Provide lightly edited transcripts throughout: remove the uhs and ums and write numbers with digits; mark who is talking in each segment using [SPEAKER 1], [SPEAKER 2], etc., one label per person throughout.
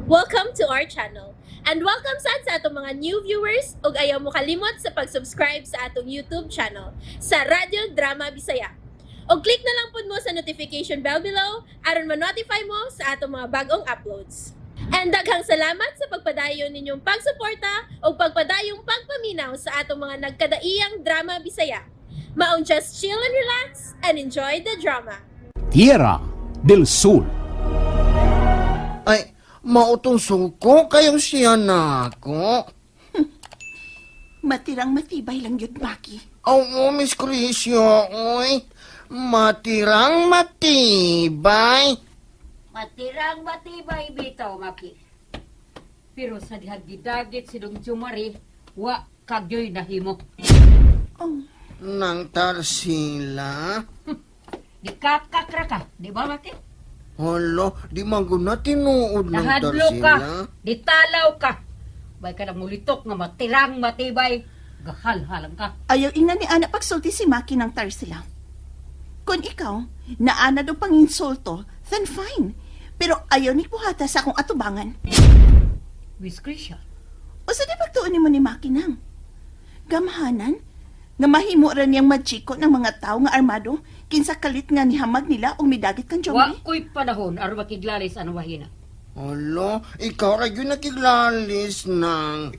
[SPEAKER 1] Welcome to our channel. And welcome sad sa atong mga new viewers ug ayaw mo kalimot sa pag-subscribe sa atong YouTube channel sa Radyo Drama Bisaya. Og click na lang pud mo sa notification bell below aron ma-notify mo sa atong mga bagong uploads. And daghang salamat sa pagpadayon ninyong pagsuporta ug pagpadayong pagpaminaw sa atong mga nagkadaiyang drama Bisaya. Maong just chill and relax and enjoy the drama.
[SPEAKER 2] Tierra del Sol.
[SPEAKER 3] Ay, mautong suko kayong siya na ako.
[SPEAKER 4] Matirang matibay lang yun, Maki.
[SPEAKER 3] Oo, Miss Crisio, oy. Matirang matibay.
[SPEAKER 5] Matirang matibay bitaw, Maki. Pero sa dihagidagit si Dong Jumari, wa kagyoy nahimo.
[SPEAKER 4] Oh,
[SPEAKER 3] Nang tarsila.
[SPEAKER 5] Di kakakra ka, di ba, Maki?
[SPEAKER 3] Hala, di man ko na tinuod ng
[SPEAKER 5] Nahadlo ka,
[SPEAKER 3] tarsila.
[SPEAKER 5] di talaw ka. Bay ka nang mulitok nga matirang matibay, gahalhalang ka.
[SPEAKER 4] Ayaw ina ni Ana pagsulti si Maki ng Tarsila. Kung ikaw, naana do pang insulto, then fine. Pero ayaw ni buhata sa akong atubangan.
[SPEAKER 5] Miss Krisha,
[SPEAKER 4] O sa di pagtuon nimo ni Maki nang? Gamhanan, nga mahimo ra niyang majiko ng mga tao nga armado kinsa kalit nga nihamag nila og midagit kang
[SPEAKER 5] wa
[SPEAKER 4] Jomari.
[SPEAKER 5] ko'y panahon aron makiglalis ang wahina.
[SPEAKER 3] Hala, ikaw ra yun nakiglalis nang.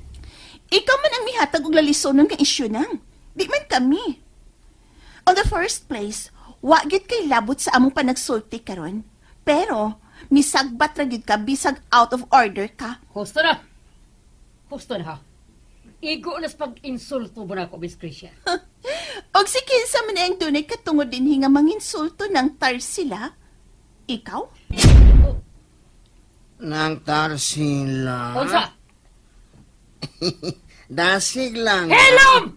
[SPEAKER 4] Ikaw man ang mihatag og lalisonon nga isyu nang. Di man kami. On the first place, wa gyud kay labot sa among panagsulti karon. Pero misagbat ra gyud ka bisag out of order ka.
[SPEAKER 5] Husto na. Husto na ha. Igo na sa pag-insulto mo na ako, Miss Krisha.
[SPEAKER 4] Og si kinsa man ang dunay katungod dinhi nga manginsulto ng Tarsila? Ikaw?
[SPEAKER 3] Nang tarsila.
[SPEAKER 5] Unsa?
[SPEAKER 3] Dasig lang.
[SPEAKER 5] Hello!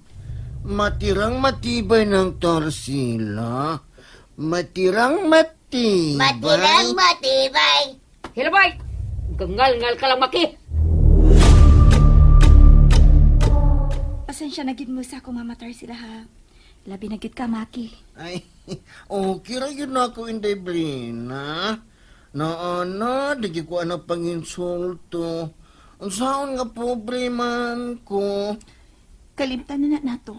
[SPEAKER 3] Matirang matibay ng tarsila. Matirang matibay.
[SPEAKER 6] Matirang matibay.
[SPEAKER 5] Hilabay! Gangal-ngal ka lang, Maki!
[SPEAKER 7] Pasensya na gid mo sa akong mama Tarsila ha. Labi na gid ka, Maki.
[SPEAKER 3] Ay, okay ra yun ako, Inday Brina. Naana, di ko anak panginsulto. Ang saon nga pobre man ko.
[SPEAKER 4] Kalimtan na na nato.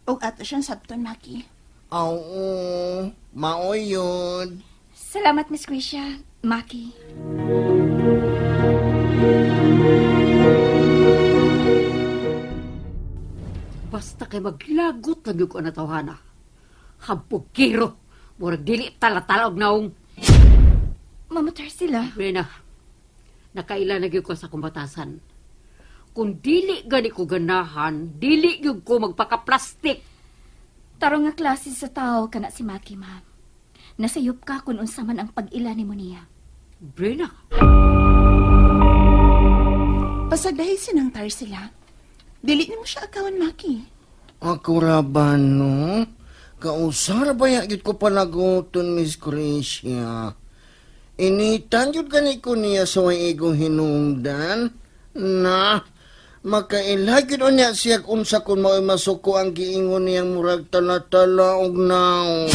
[SPEAKER 4] Og ato siyang sabton, Maki.
[SPEAKER 3] Oo, mao yun.
[SPEAKER 7] Salamat, Miss Krisha. Maki.
[SPEAKER 5] Basta kay maglagot lang yung ko na tawhana. Hampugkiro. Murag dili tala-tala og naong.
[SPEAKER 7] Mama Tarsila.
[SPEAKER 5] Rena, nakaila na gyud ko sa kumbatasan. Kung dili gani ko ganahan, dili gyud ko magpaka-plastic.
[SPEAKER 7] Tarong nga klase sa tao kana si Maki, ma'am. Nasayop ka kung unsa man ang pag-ila nimo niya.
[SPEAKER 5] Brena,
[SPEAKER 4] Pasagdahi sinang Tarsila. Dili nimo siya akawan, Maki.
[SPEAKER 3] Ako ra ba, no? Kausar ba ya gyud ko palaguton, Miss Cretia? Initan gyud gani ko niya sa way igong hinungdan? Na, makaila gyud unya siya unsa kun mao'y masuko ang giingon niyang murag tala-tala og naong.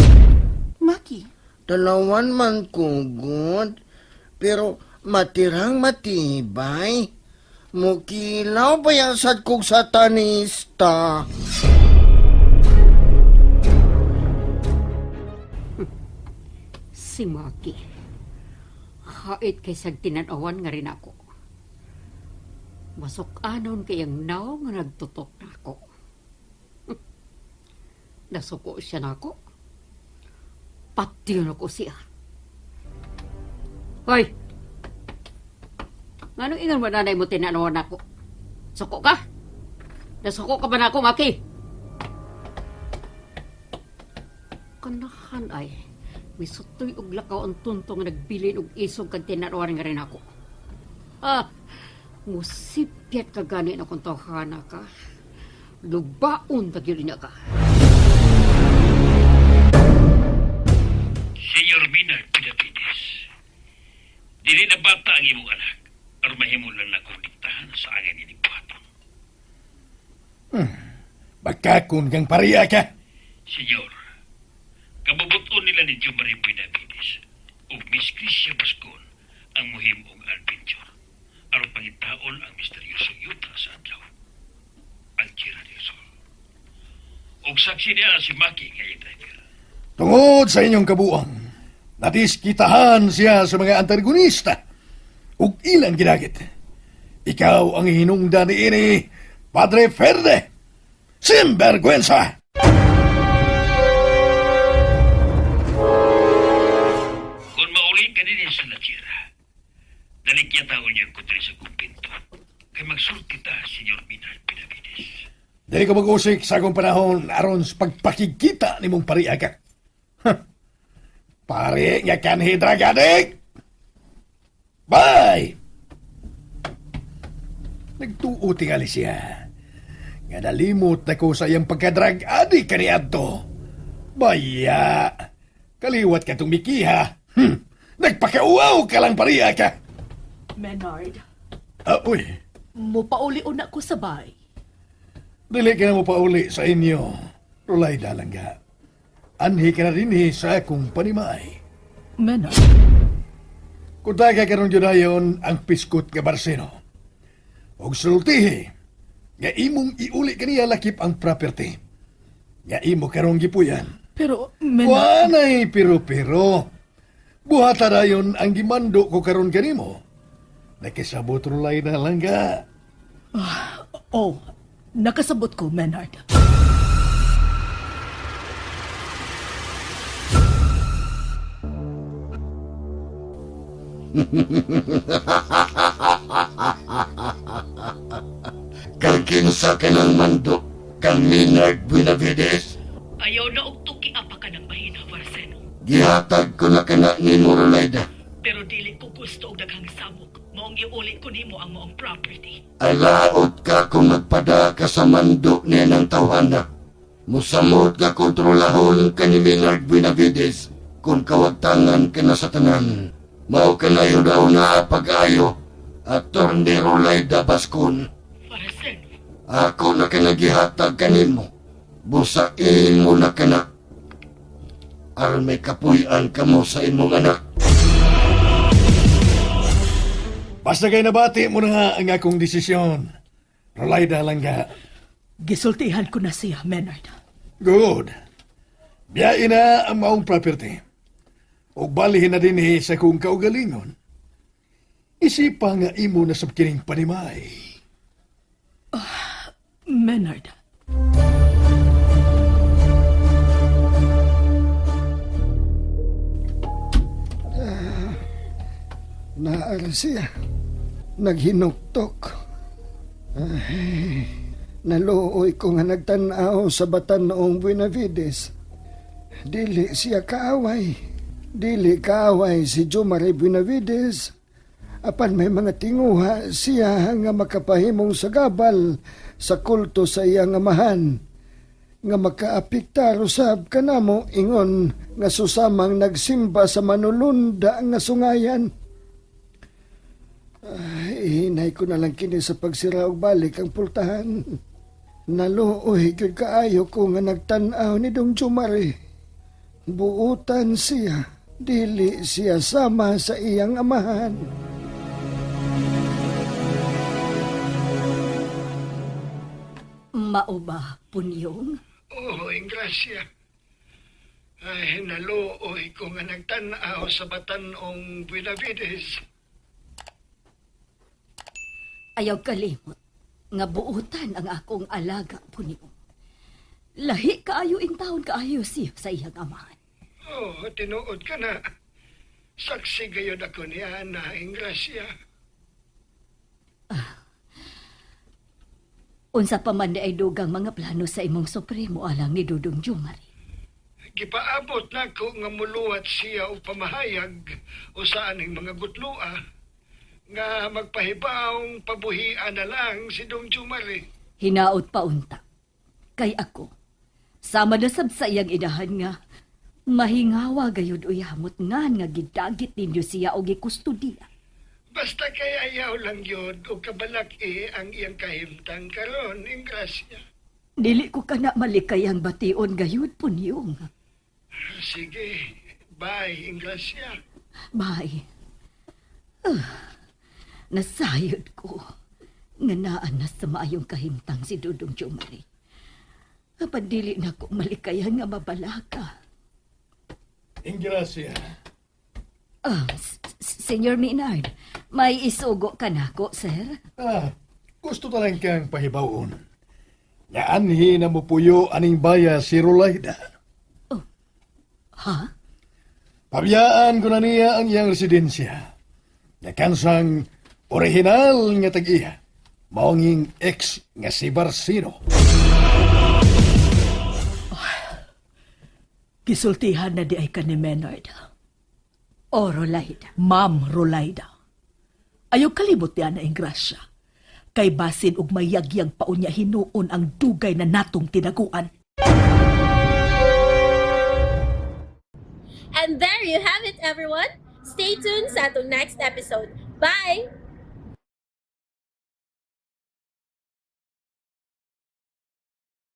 [SPEAKER 4] Maki,
[SPEAKER 3] Talawan man kugod, pero matirang matibay. Mukilaw ba yan sad kog satanista?
[SPEAKER 5] Si Maki. Hait kay sag tinanawan nga rin ako. Masuk-anon kay ang naong nga nagtutok na ako. Nasuko siya na ako. Patiyon ako siya. Hoy! Nganong ingon mo nanay mo tinanawan ako? Suko ka? Nasuko ka ba na ako, Maki? Kanahan ay, misutoy og lakaw ang tuntong nga nagbilin og isog kag tinanawan nga rin ako. Ah, musipyat ka gani na kung tawhana ka. Lubaon ta gyud na ka.
[SPEAKER 8] Senyor Minard Pinapides, dili na bata ang imong anak, aron mahimo lang na kong diktahan sa angin ining buhaton.
[SPEAKER 9] Bakakon kang pariya ka.
[SPEAKER 8] Senyor, kabubuton nila ni Jomari Benavides ug Miss Crisha Bascon ang muhimong adventure. pangitaon ang misteryosong yuta sa adlaw. Ang Tierra del Sol. Og saksi niya si Maki nga iyang driver.
[SPEAKER 9] Tungod sa inyong kabuang, natiskitahan siya sa mga antagonista ug ilang ginagit. Ikaw ang hinungdan ni ini, Padre Ferde. Simbergwensa!
[SPEAKER 8] Kung mauli ka din sa La Tierra, dalikya taon niya ko diri sa kumpinto. Kay magsulti ta, Senyor Minard Benavides.
[SPEAKER 9] Dili ko mag-usik sa akong panahon aron sa pagpakikita ni mong pariya ka. Huh. Pare nga kanhi drug addict! Bye! Nagtuo tingali siya. Nga nalimot na ko sa iyang pagka-drug addict kaniadto. Baya! Kaliwat ka tong mikiha. Nagpakauaw ka lang pariya ka.
[SPEAKER 10] Menard,
[SPEAKER 9] Ah, uy,
[SPEAKER 10] mupauli una ko sa bay.
[SPEAKER 9] dili ka na mo pauli sa inyo. Rulay dalangga. Anhi ka na rin sa akong panimay.
[SPEAKER 10] Menard,
[SPEAKER 9] Kung taga karon dayon ang piskot nga barsino. Og sultihi, nga imong iuli kaniya lakip ang property. Nga imo karong gipuyan.
[SPEAKER 10] Pero Menard,
[SPEAKER 9] Wanay pero-pero. Buhata dayon ang gimando ko karon kanimo. Nakisabot rulay na langga.
[SPEAKER 10] Oh, nakasabot ko, Menard.
[SPEAKER 3] Kang kinsa ka ng mando, kang Minard Benavides.
[SPEAKER 10] Ayaw na og tuki apa ka ng mahina, Varseno.
[SPEAKER 3] Gihatag ko na kana ni Rolaida.
[SPEAKER 10] Pero dili ko gusto og daghang samok. Maong iuli ko nimo ang maong property.
[SPEAKER 3] Alaot ka kung magpada ka sa mando niya ng tawhana. Musamot ka kontrolahon ka ni Minard Benavides kung kawagtangan ka na sa tanan. Mao ka na yun daw na pag-ayo at ni Rolaida Bascon.
[SPEAKER 10] Varseno,
[SPEAKER 3] Ako na kanagihatag kanimo. Busain mo na kana. Aron may kapuy-an kamo sa imong anak.
[SPEAKER 9] Basta kay nabati mo na ang akong desisyon. Rulay na langga.
[SPEAKER 10] Gisultihan ko na siya, Menard.
[SPEAKER 9] Good. Biyain na ang maong property. O balihin na din sa kong kaugalingon. Isipa nga imo na sa kining panimay.
[SPEAKER 10] Menard,
[SPEAKER 3] Naara siya. Naghinuktok. Ay, naluoy ko nga nagtanaw sa batanoong Buenavides. Dili siya kaaway. Dili kaaway si Jomari Buenavides. Apan may mga tinguha siya nga makapahimong sagabal sa kulto sa iyang amahan nga makaapiktar usab kanamo ingon nga susamang nagsimba sa manulunda nga sungayan. Ay, hinay ko na lang kini sa pagsira og balik ang pultahan. Naluoy gyud kaayo ko nga nagtan-aw ni Dong Jumari. Buutan siya, dili siya sama sa iyang amahan.
[SPEAKER 5] Mao ba, Punyong?
[SPEAKER 3] Oh, Ingracia. Ay, naluoy ko nga nagtan-aw sa batanong Buenavides.
[SPEAKER 5] Ayaw kalimot nga buutan ang akong alaga, Punyong. Lahi kaayo in taon kaayo siya sa iyang amahan.
[SPEAKER 3] Oh, tinuod ka na. Saksi gayon ako ni Ana, Ingracia.
[SPEAKER 5] Unsa pa man di ay dugang mga plano sa imong supremo alang ni Dudong Jumari.
[SPEAKER 3] Gipaabot nako nga muluwat siya og pamahayag o saan ang mga gutlua nga magpahibawng pabuhian na lang si Dong Jumari.
[SPEAKER 5] Hinaot pa unta. Kay ako, sama na sab sa iyang idahan nga, mahingawa gayud uyamot ngan nga gidagit ninyo siya og gikustudiya.
[SPEAKER 3] Basta kay ayaw lang yun o kabalaki ang iyang kahimtang karon, Ingracia.
[SPEAKER 5] Dili ko kana malikayang bation gayud, Punyong.
[SPEAKER 3] Sige, bye, Ingracia.
[SPEAKER 5] Bye. Nasayod ko nga naa na sa maayong kahimtang si Dudong Jomari. Apan dili na ko malikayan nga mabalaka.
[SPEAKER 9] Ingrasya.
[SPEAKER 5] Ah, Senyor Maynard, may isugo ka nako, sir?
[SPEAKER 9] Ah, gusto talang kang pahibawon. Nga anhi na mupuyo aning baya si Rolaida.
[SPEAKER 5] Ha?
[SPEAKER 9] Pabiyaan ko na niya ang iyang residensya. Nga kansang orihinal nga tag-iya. Maonging ex nga si Barsino.
[SPEAKER 10] Gisultihan na di ay ka ni Menard.
[SPEAKER 5] O, Rolaida.
[SPEAKER 10] Ma'am Rolaida. Ayaw kalimot niya na ingrasya. Kay basin og mayagyag pa unya hinuon ang dugay na natong tinaguan.
[SPEAKER 1] And there you have it, everyone. Stay tuned sa atong next episode. Bye!